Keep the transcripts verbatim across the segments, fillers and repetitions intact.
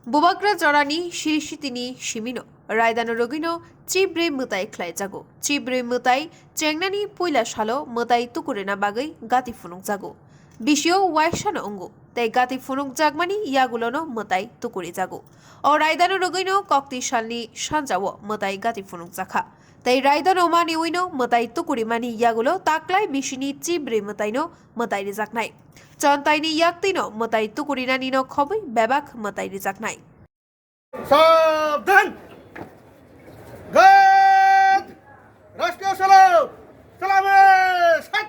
Bubagra jorani sirisitini simino raidano rwgwino chibrwi mwtai khlaijago. Chibrwi mwtai chengnani puila salo mwtai tukurina bagwi gati phunukjago. Bisio waisano wngo, tei gati phunukjakmani yagulono mwtai tukurijago. O raidano rwgwino kokti salni sanjao mwtai gati phunukjakha. Tei raidano maniwino mwtai tukurimani yagulo taklai bisini chibrwi mwtaino mwtai rijaknai. Chontaini yaktwino mwtai tukurinanino khobwi bebak mwtai rijaknai. Sabdhan! Ghat! Rashtriya Salam! Salame! Sat!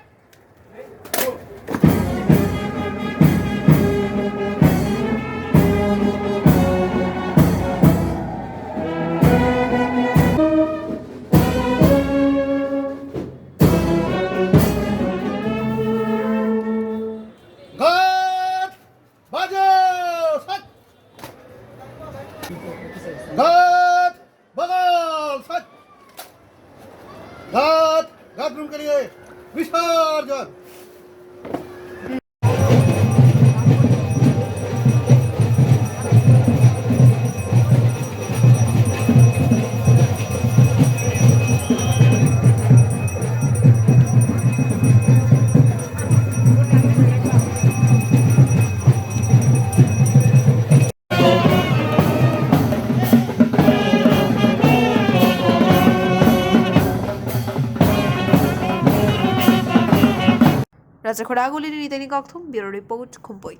Ghat! Bajo! Sat! Ghat! Bagal! Sat! Ghat! Ghat room ke liye visarjan! Rajakhora Agulini Niteni Kokthum, Bureau Report, Khumpui.